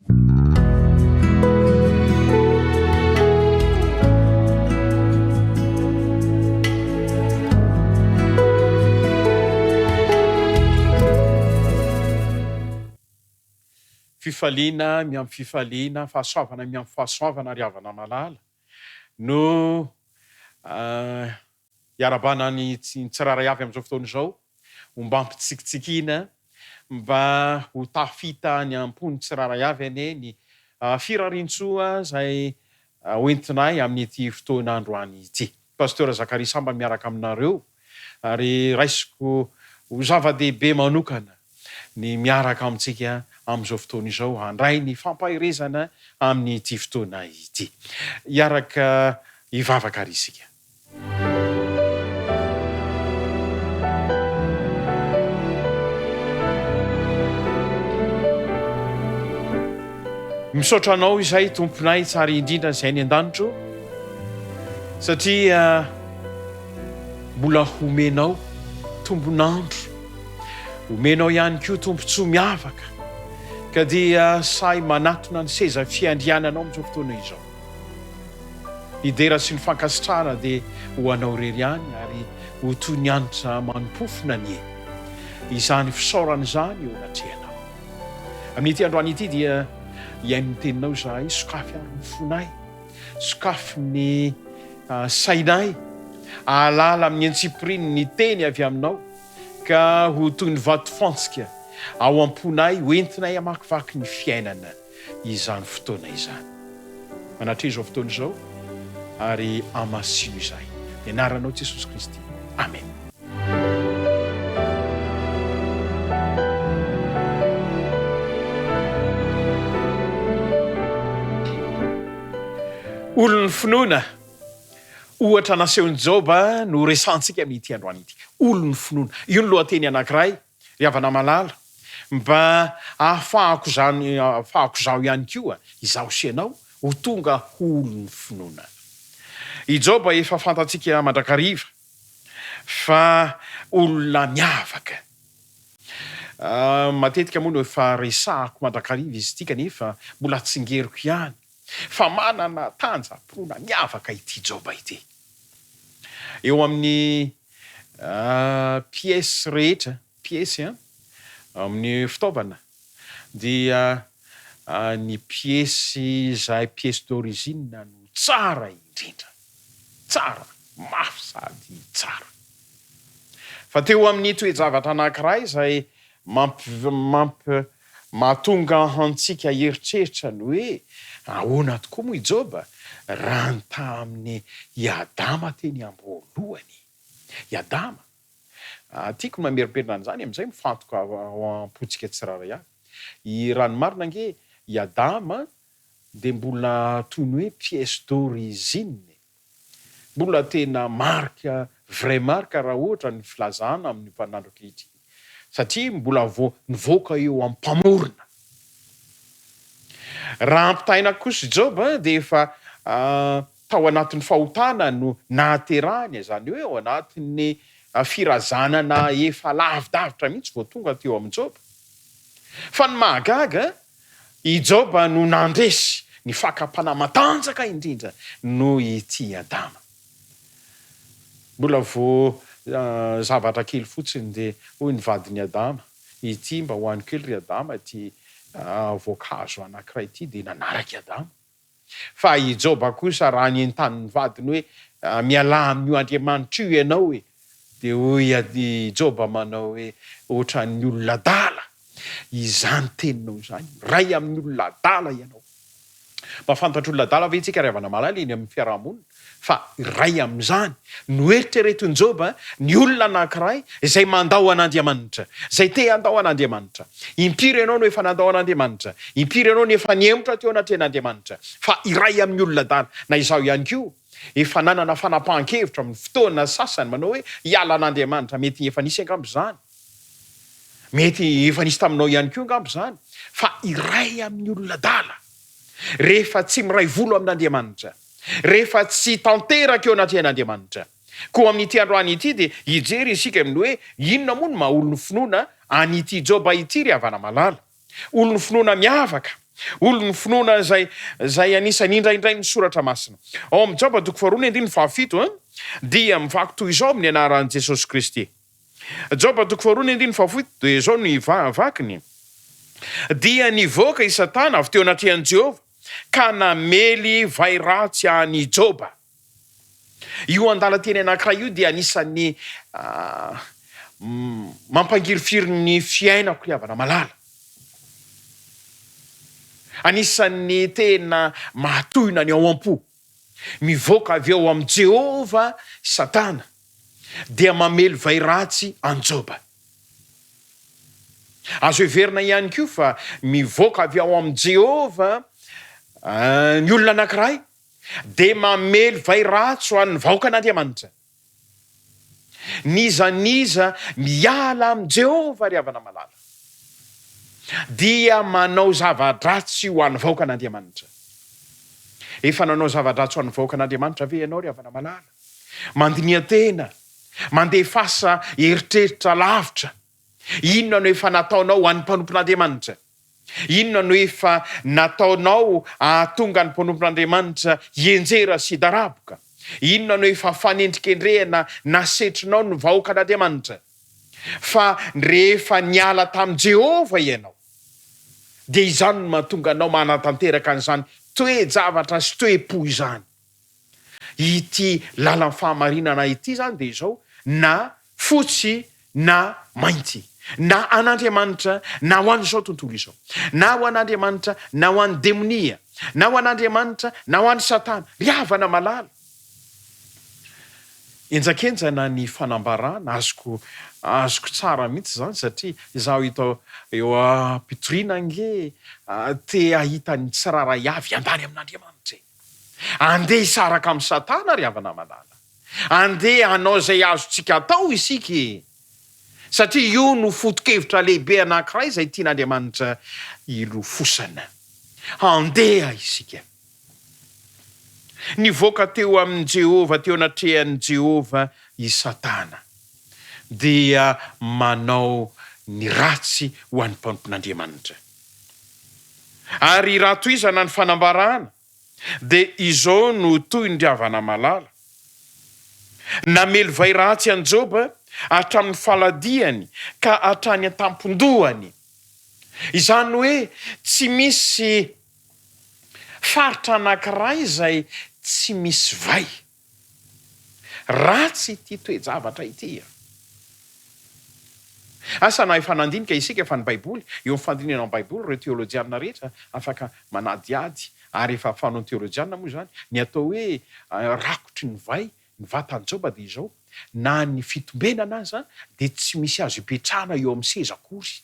Fifaliana miampy fifaliana, fahasoavana miampy fahasoavana ry havana malala no Iarahabana ny tsirairay avy amin'izao fotoana izao ombam-pitsikitsikiana mba ho tafita any am-pon'ny tsirairay avy anie ny firariantsoa izay hoentinay amin'ity fotoana androany ity. Pasteur Zacharie Samba miaraka aminareo ary raisiko ho zava-dehibe manokana ny miaraka amintsika amin'izao fotoana izao handray ny fampaherezana amin'ity fotoana ity. Hiaraka hivavaka àry isika. Misaotra Anao izay Tomponay tsara indrindra izay any an-danitra o, satria mbola homenao tombon'andro, omenao ihany koa tombontsoa miavaka, ka dia sahy manatona ny seza fiandriananao amin'izao fotoana izao. Ny dera sy ny fankasitrahana dia ho Anao irery ihany ary ho toy ny hanitra manom-pofona anie izany fisaorana izany eo anatrehanao. Amin'ity androany ity dia hihaino ny Teninao izahay, sokafy ary ny fonay, sokafy ny sainay hahalala amin'ny antsipiriany ny Teny avy Aminao ka ho toy ny vatofantsika ao am-ponay hoentinay hamakivaky ny fiainana. izany fotoana izany. Manatreha izao fotoana izao ary amasino izahay. Ny anaranao Jesosy Kristy. Amen. Olon'ny finoana, ohatra nasehon'i Joba no resahantsika amin'ity androany ity. Olon'ny finoana. Io ny lohateny anankiray Ry havana malala, mba hahafahako izany, hahafahako izaho ihany koa, izaho sy ianao, ho tonga ho olon'ny finoana. I Joba efa fantatsika mandrakariva fa olona miavaka. Matetika moa no efa resahako mandrakariva izy ity kanefa mbola tsingeriko ihany fa manana tanjam-pinoana miavaka ity Joba ity. Eo amin'ny Pièces rehetra, piesy an, amin'ny fitaovana dia ny piesy izay pièce d'origine no tsara indrindra, tsara, mafy sady tsara. Fa teo amin'ny toe-javatra anankiray izay mampi mampi mahatonga antsika hieritreritra ny hoe ahoana tokoa moa i Joba raha ny tamin'i Adama teny am-boalohany. I Adama. Tiako ny mamerimberina an'izany amin'izay mifantoka ao am-pontsika tsirairay avy. I raha ny marina ange i Adama dia mbola toy ny hoe pièce d'origine e. Mbola tena marque, vraie marque raha ohatra ny filazana amin'ny vaninandro ankehitriny satria mbola vao nivoaka eo amin'ny mpamorona. Raha ampitahaina kosa i Joba dia efa tao anatin'ny fahotana no nahaterahany, izany hoe ao anatin'ny firazanana efa lavidavitra mihitsy vao tonga teo amin'i Joba. Fa ny mahagaga, i Joba no nandresy ny fakam-panahy matanjaka indrindra noho ity Adama. Mbola vao zavatra kely fotsiny dia hoy ny vadin'i Adama, Ity mba hohano kely ry Adama ity voankazo anankiray ity, dia nanaraka i Adama. Fa i Joba kosa raha nentanin'ny vadiny hoe, Mialà amin'io Andriamanitra io ianao e! Dia hoy i Joba manao hoe, Hoatran'ny olona adala izany teninao izany, iray amin'ny olona adala ianao. Mba fantatr'olona adala ve isika ry havana malala eny amin'ny fiaraha-monina fa iray amin'izany no eritreretin'i Joba ny olona anankiray izay mandao an'Andriamanitra, izay te handao an'Andriamanitra. Impiry ianao no efa nandao an'Andriamanitra? Impiry ianao no efa nihemotra teo anatrehan'Andriamanitra? Fa iray amin'ny olona adala, na izaho ihany koa, efa nanana fanapahan-kevitra amin'ny fotoana sasany manao hoe hiala an'Andriamanitra. Mety efa nisy angamba izany. Mety efa nisy taminao ihany koa angamba izany. Fa iray amin'ny olona adala, rehefa tsy miray volo amin'Andriamanitra, rehefa tsy tanteraka eo anatrehan'Andriamanitra. Koa amin'ity androany ity dia hijery isika amin'ny hoe inona moa no maha olon'ny finoana an'ity Joba ity ry havana malala. Olon'ny finoana miavaka. Olon'ny finoana izay izay anisan'ny indraindrain'ny Soratra Masina. Ao amin'ny Joba toko faharoa ny andininy fahafito dia mivaky toy izao amin'ny anaran'i Jesosy Kristy. Joba toko faharoa ny andininy fahafito dia izao ny vakiny, Dia nivoaka i Satana avy teo anatrehan'i Jehovah ka namely vay ratsy an'i Joba. Io andalan-teny anankiray io dia anisan'ny mampangirifiry ny fiainako ry havana malala. Anisan'ny tena mahatohina ny ao am-po. Mivoaka avy ao amin'i Jehovah i Satana, dia mamely vay ratsy an'i Joba. Azo heverina ihany koa fa mivoaka avy ao amin'i Jehovah ny olona anankiray, dia mamely vay ratsy ho an'ny vahoakan'Andriamanitra. N'iza n'iza miala amin'i Jehovah, ry havana malala, dia manao zava-dratsy ho an'ny vahoakan'Andriamanitra. Efa nanao zava-dratsy ho an'ny vahoakan'Andriamanitra ve ianao, ry havana malala? Mandiniha tena, mandefasa eritreritra lavitra. Inona no efa nataonao ho an'ny mpanompon'Andriamanitra? Inona no efa nataonao hahatonga ny mpanompon'Andriamanitra hianjera sy hidaraboka? Inona no efa fanendrikendrehana nasetrinao ny vahoakan'Andriamanitra? Fa rehefa niala tamin'i Jehovah ianao, dia izany no mahatonga anao manatanteraka an'izany toe-javatra sy toe-po izany. Ity lalan'ny fahamarinana ity izany dia izao, na fotsy na mainty, na an'Andriamanitra na ho an'izao tontolo izao, na ho an'Andriamanitra na ho an'ny demonia, na ho an'Andriamanitra na ho an'i Satana. Ry havana malala, henjakenjana ny fanambarana, azoko azoko tsara mihitsy izany satria izaho eto eo am-pitoriana ange te hahita ny tsirairay avy handany amin'Andriamanitra e. Andeha hisaraka amin'i Satana ry havana malala. Andeha hanao izay azontsika atao isika e! Satria io no foto-kevitra lehibe anankiray izay tian'Andriamanitra hilofosana. Handeha isika. Nivoaka teo amin'i Jehovah, teo anatrehan'i Jehovah i Satana, dia manao ny ratsy ho an'ny mpanompon'Andriamanitra. Ary raha tohizana ny fanambarana, dia izao no tohiny ry havana malala, Namely vay ratsy an'i Joba hatramin'ny faladiany ka hatrany an-tampon-dohany. Izany hoe tsy misy faritra anankiray izay tsy misy vay. Ratsy ity toe-javatra ity an! Asa na efa nandinika isika fa ny Baiboly, eo amin'ny fandinihana ny Baiboly ireo teolojianina rehetra afaka manadihady ary efa fanaon'ny teolojianina moa izany, ny atao hoe rakotry ny vay ny vatan'i Joba dia izao, na ny fitombenana aza dia tsy misy azo ipetrahana eo amin'ny seza akory.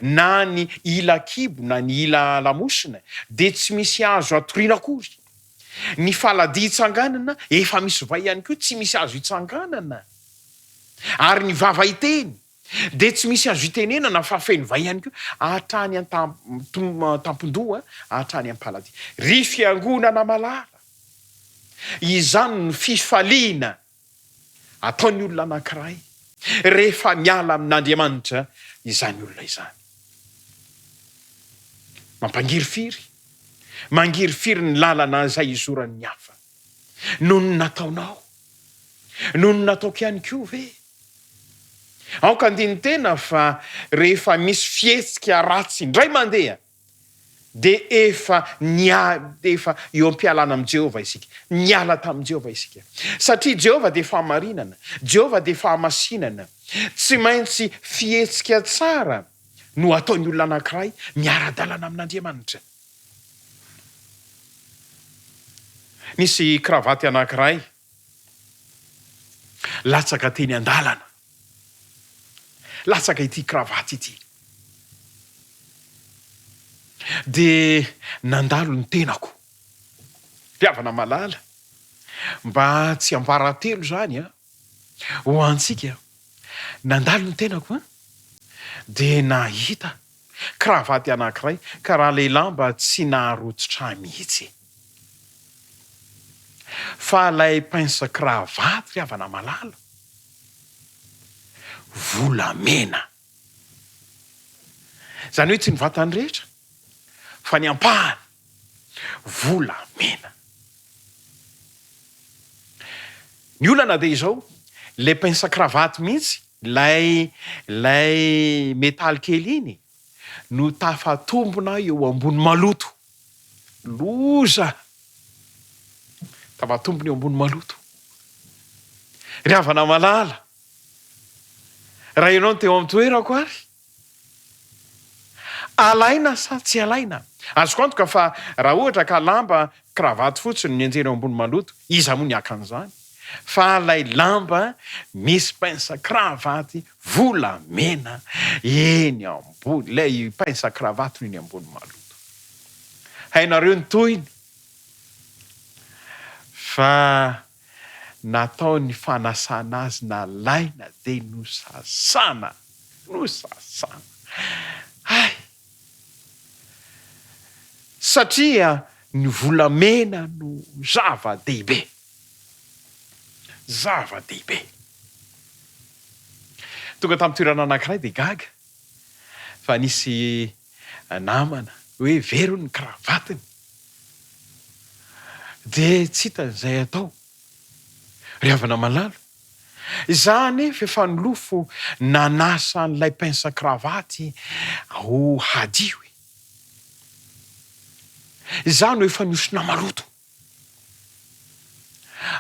Na ny ila kibo na ny ila lamosina dia tsy misy azo atoriana akory. Ny faladia itsanganana efa misy vay ihany koa tsy misy azo itsanganana. Ary ny vava hiteny dia tsy misy azo itenenana fa feno vay ihany koa hatrany an-tampon-doha hatrany am-paladia. Ry fiangonana malala, izany no fifaliana ataon'ny olona anankiray rehefa miala amin'Andriamanitra izany olona izany. Mampangirifiry, mangirifiry ny lalana izay izoran'ny hafa. Noho ny nataonao, noho ny nataoko ihany koa ve? Aoka handini-tena fa rehefa misy fihetsika ratsy indray mandeha, dia efa nia, efa eo am-pialana amin'i Jehovah isika. Niala tamin'i Jehovah isika. Satria Jehovah dia fahamarinana, Jehovah dia fahamasinana. Tsy maintsy fihetsika tsara no ataon'ny olona anankiray miara-dalana amin'Andriamanitra. Nisy kravaty anankiray latsaka teny an-dalana. Latsaka ity kravaty ity. Dia nandalo ny tenako. Ry havana malala, mba tsiambaratelo izany an, ho antsika. Nandalo ny tenako an, dia nahita kravaty anankiray, ka raha ilay lamba tsy naharototra ahy mihitsy. Fa ilay pince kravaty ry havana malala, volamena. Izany hoe tsy ny vatany rehetra. Fa ny ampahany, volamena. Ny olana dia izao, ilay pince cravate mihitsy, ilay ilay metaly kely iny no tafatombina eo ambony maloto. Loza! Tafatombina eo ambony maloto. Ry havana malala, raha ianao no teo amin'ny toerako ary, Alaina sa tsy alaina? Azoko antoka fa raha ohatra ka lamba kravaty fotsiny no mianjera eo ambony maloto, iza moa ny haka an'izany? Fa ilay lamba misy pince kravaty volamena eny ambony, ilay pince kravaty no eny ambony maloto. Hainareo ny tohiny fa natao ny fanasana azy nalaina dia nosasana. Nosasana. Hay! Satria ny volamena no zava-dehibe. Zava-dehibe. Tonga tamin'ny toerana anankiray dia gaga fa nisy namana hoe very hono ny kravatiny. Dia tsy hitany izay atao. Ry havana malala, Izaho anefa efa nilofo nanasa an'ilay pince kravaty ho hadio e. Izaho no efa nihosona maloto.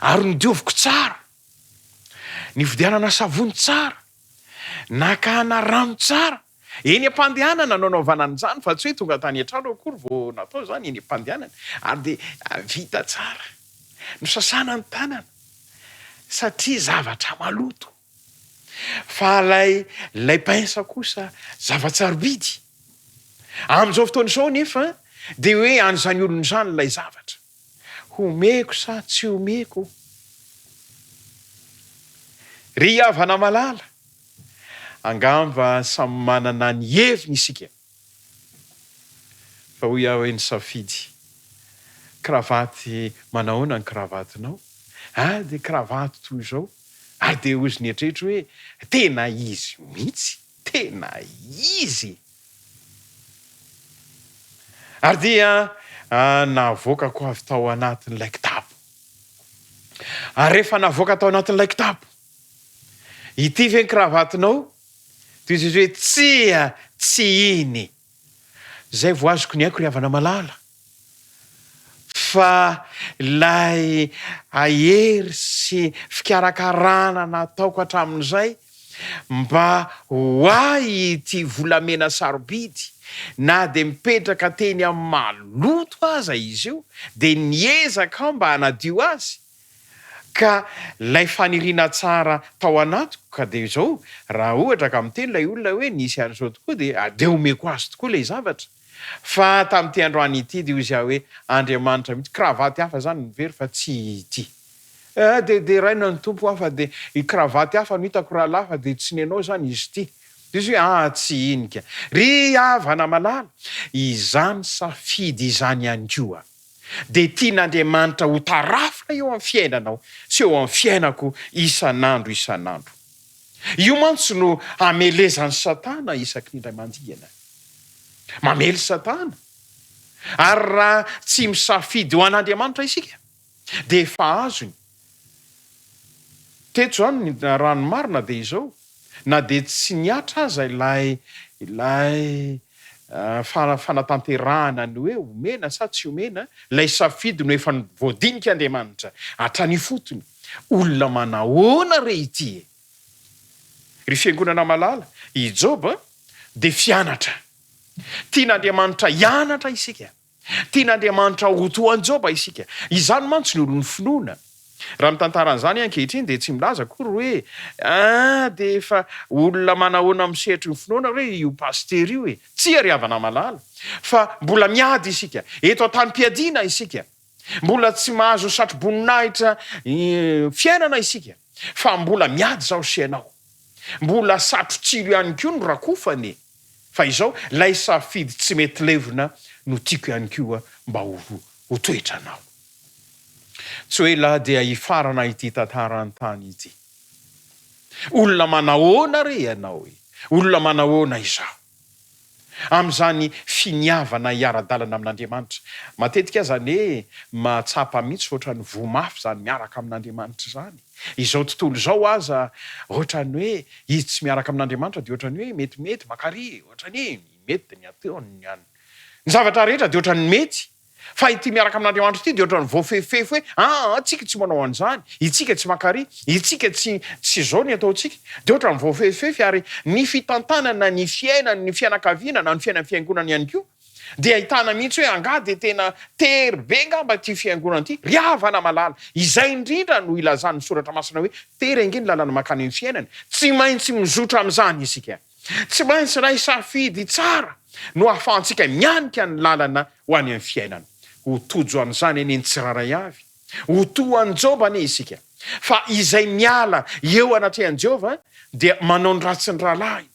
Ary nodioviko tsara, nividianana savony tsara, nakana rano tsara. Eny am-pandehanana no anaovana an'izany fa tsy hoe tonga tany an-trano akory vao natao izany, eny am-pandehanana ary dia vita tsara. Nosasana ny tanana satria zavatra maloto. Fa ilay ilay pince kosa zava-tsarobidy. Amin'izao fotoana izao anefa dia hoe an'izany olona izany ilay zavatra. Homeko sa tsy homeko? Ry havana malala, angamba samy manana ny heviny isika. Fa hoy aho hoe nisafidy kravaty manahoana ny kravatinao? Ah dia kravaty toy izao. Ary dia hozy nieritreritra hoe tena izy mihitsy, tena izy. Ary dia navoakako avy tao anatin'ilay kitapo. Ary rehefa navoaka tao anatin'ilay kitapo, ity ve ny kravatinao? Dia hoy Jesosy hoe, Tsia, tsy iny. Izay vao azoko ny aiko ry havana malala, fa ilay hery sy fikarakarana nataoko hatramin'izay mba ho ahy ity volamena sarobidy, na dia mipetraka teny amin'ny maloto aza izy io, dia niezaka aho mba hanadio azy, Ka ilay faniriana tsara tao anatiko ka dia izao, raha ohatra ka miteny ilay olona hoe nisy an'izao tokoa dia dia omeko azy tokoa ilay zavatra. Fa tamin'ity androany ity dia hoy izy aho hoe Andriamanitra mihitsy, kravaty hafa izany no very fa tsy ity. Eh dia deraina ny Tompo aho fa dia kravaty hafa no hitako rahalahy fa dia tsy nenao izany izy ity. Dia izy hoe ah tsy iny ka. Ry havana malala, izany safidy izany ihany koa. dia tian'Andriamanitra ho tarafina eo amin'ny fiainanao sy eo amin'ny fiainako isan'andro isan'andro. Io mantsy no hamelezan'i Satana isaky ny indray mandihana. Mamely Satana. Ary raha tsy misafidy ho an'Andriamanitra isika, dia efa azony. Teto izany, raha ny marina dia izao, na dia tsy nihatra aza ilay ilay fanatanterahana ny hoe omena sa tsy omena, ilay safidy no efa voadinik'Andriamanitra hatrany ifotony, olona manahoana re ity e? Ry fiangonana malala, i Joba dia fianatra. Tian'Andriamanitra hianatra isika. Tian'Andriamanitra ho toa an'i Joba isika. Izany mantsy ny olon'ny finoana. Raha mitantara an'izany aho ankehitriny dia tsy milaza akory hoe ah dia efa olona manahoana amin'ny sehatry ny finoana re io pasitera io e! Tsia ry havana malala fa mbola miady isika. Eto an-tanim-piadiana isika. Mbola tsy mahazo satroboninahitra fiainana isika fa mbola miady izaho sy ianao. Mbola satro-tsilo ihany koa no rakofana e! Fa izao, ilay safidy tsy mety levona no tiako ihany koa mba ho ho toetranao. Tsy ho ela dia hifarana ity tantara an-tany ity. Olona manahoana re ianao e? Olona manahoana izaho? Amin'izany finiavana hiara-dalana amin'Andriamanitra. Matetika aza anie mahatsapa mihitsy ohatran'ny voa mafy izany miaraka amin'Andriamanitra izany. Izao tontolo izao aza ohatran'ny hoe izy tsy miaraka amin'Andriamanitra dia ohatran'ny hoe metimety makary, ohatran'ny hoe mety dia ny ataony ny any. Ny zavatra rehetra dia ohatran'ny mety. Fa ity miaraka amin'Andriamanitra ity dia ohatran'ny voafefifefy hoe aa tsika tsy manao an'izany, itsika tsy makary, itsika tsy tsy izao ny ataontsika. Dia ohatran'ny voafefifefy ary ny fitantanana ny fiainan'ny fianakaviana na ny fiainan'ny fiangonana ihany koa dia ahitana mihitsy hoe angaha dia tena tery be angamba ity fiangonana ity. Ry havana malala, izay indrindra no ilazan'ny soratra masina hoe tery ange ny lalana mankany amin'ny fiainana, tsy maintsy mizotra amin'izany isika. Tsy maintsy ilay safidy tsara no ahafahantsika mianika ny lalana ho any amin'ny fiainana. Ho tojo an'izany anie ny tsirairay avy. Ho toa an'i Joba anie isika, fa izay miala eo anatrehan'i Jehovah dia manao ny ratsin'ny rahalahiny.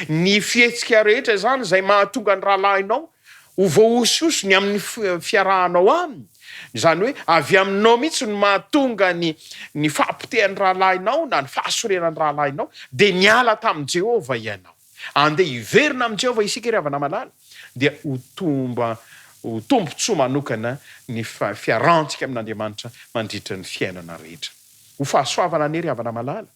Ny fihetsika rehetra izany izay mahatonga ny rahalahinao ho voahosihosy ny amin'ny fiarahanao aminy, izany hoe avy aminao mihitsy no mahatonga ny ny fahapotehan'ny rahalahinao na ny fahasorenan'ny rahalahinao, dia niala tamin'i Jehovah ianao. Andeha hiverina amin'i Jehovah isika ry havana malala, dia ho tomba ho tombontsoa manokana ny fiarahantsika amin'Andriamanitra mandritra ny fiainana rehetra. Ho fahasoavana anie ry havana malala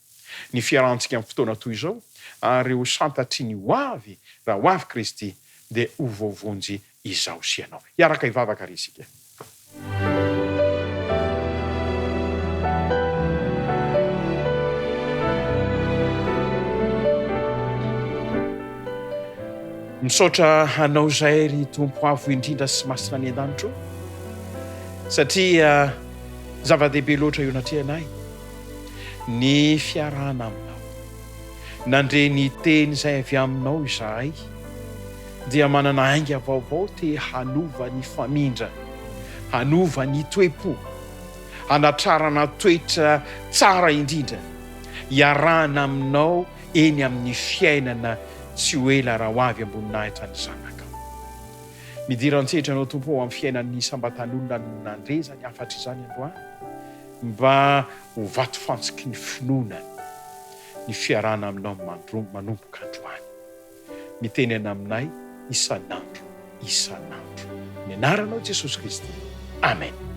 ny fiarahantsika amin'ny fotoana toy izao, ary ho santatry ny ho avy raha ho avy Kristy dia ho voavonjy izaho sy ianao. Hiaraka hivavaka àry isika. Misaotra Anao izahay ry Tompo Avo indrindra sy Masina any an-danitra o, satria zava-dehibe loatra eo anatrehanay ny fiarahana Aminao. Nandre ny teny izay avy Aminao izahay. dia manana ainga vaovao te hanova ny famindra, hanova ny toe-po, hanatrarana toetra tsara indrindra, hiarahana aminao eny amin'ny fiainana tsy ho ela raha ho avy am-boninahitra ny Zanakao. Midira an-tsehatra Ianao Tompo ao amin'ny fiainan'ny isam-batan'olona nandre izany hafatra izany androany mba ho vatofantsiky ny finoana ny fiarahana aminao manomboka androany. Mitenena aminay isan'andro isan'andro. Ny anaranao Jesosy Kristy. Amen.